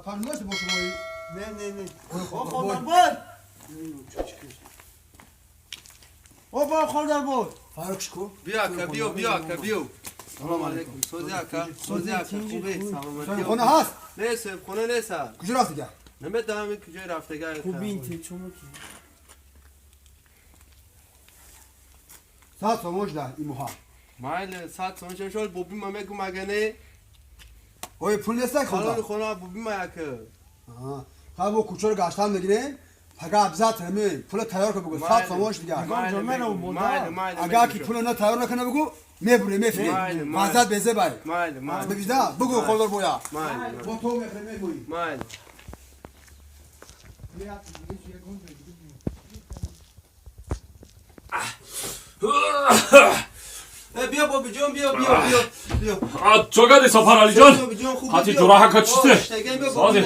Фаҳмидашти бо шумои? Не, не, не. Ой, О, хондарбой. хондарбой. О, бо хондарбой. Фарқш ку? Биё, ака, биё, биё, ака, биё. Салом алейкум. Сози, ака, сози, ака, хубе, саломатӣ. Хона ҳаст? Не, соҳибхона нест. Куҷо рафтига? Намедонам, ин куҷои рафтага. Хубин ти чумуки. 100 сомон шуда имоҳа. Майли, 100 сомон шол боби ма мегум, ага не. Ой, пул нестак Халони хонда. хона боби ма, ака. Ха, мо кӯчаро гаштан мегирем. Пага обязательно меоем. Пула тайёр кун, бугу. 100 сомон шуда. Майли, майли. Агар ки пула на тайёр накунӣ, бугу, мебурем, мефирем. Майли, майли. Вазъият безебай. Майли, майли. Бибида, бугу, холдор боя. Майли. Бо то мехӯрем, мемоӣ. Майли. Биё, бобиҷон, биё, биё, биё, биё. Чогади, Сафаралиҷон? Бобиҷон, хуб. Хати ҷураҳака чисте? Сози.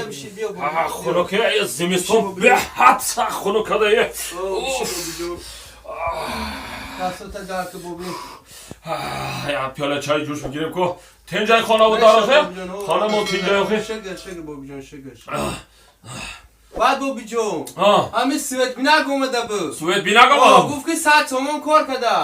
Хунуке, зимистон беҳад сахт хунук кадае. Дастата дарки, боби. Я пиёла чай ҷӯш мегирем ку. Тинҷай хонаву дарохе? Хонамо тинҷай охе? Шукр, шукр, бобиҷон, шукр. Баъд, бобиҷон, ҳамин светбинак омада буд. Светбинак омада? Гуфт, ки 100 сомон кор када.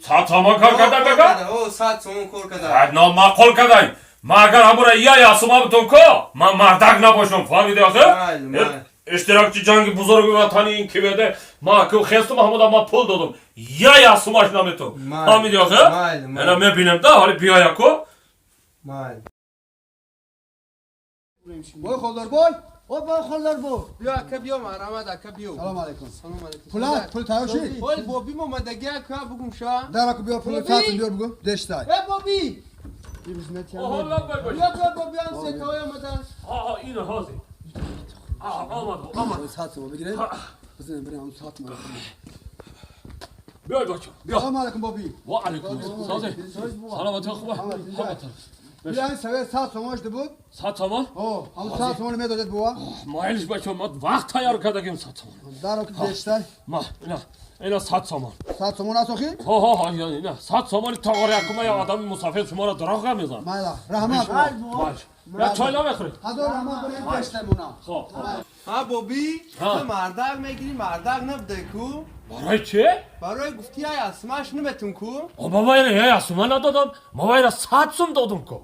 100 сомон кор карда бега? О, 100 сомон кор када. Номаъқул кадай. Ма агар ҳамура я ясума бутун ку, ман мардак набошам, фаҳмиди охе? Майли, майли. Иштирокчи ҷанги бузурги ватани ин ки веде, ма ку хестум, ҳамуда ма пул додум. Я ясумаш наметум. Фаҳмиди охе? Майли, майли. Ена мебинем да, ҳоли биёя ку. Майли. Бой, холдорбой. О, бо хондарбой. Биё, ака, биё, марҳамат, ака, биё. Салом алейкум. Салом алейкум. Пула, пул тайёр шид? Ҳол боби омадаги, ака, бугум ша. Дар ку, биё, пул 100 сом биёр, бугу. Дештай. Э, боби. Биё. Биё, биё, боби, ҳам сетои омадааст. Ина ҳозир. Омад, омад. 100 сом бигирем. Бизанем, бирем, 100 сом. Биёй, бача, биё. Салом алейкум, боби. Ва алейкум. Сози. Саломатӣ хуба. Биё, ин саве 100 сомон шуда буд. 100 сомон? О, ҳамун 100 сомон медодед бува. Майлиш, бача, ма вақт тайёр кардагим 100 сомон. Дар ку, дештай. Ма, ина, ина 100 сомон. 100 сомон аст охи? Ҳо, ҳо, ҳо, ина 100 сомони тоғори якума, я одами мусафир шуморо дурӯғ мезанад. Майла, раҳмат. Майли. Я чой намехӯред? Ҳазор раҳмат, бирем, дештай муна. Хоб. Ҳа, боби, ту мардак мегирӣ, мардак набудай ку. Барои чӣ? Барои гуфти, ай асмаш наметун ку. О, ма вайра я асума надодам, ма вайра 100 сум додум ку.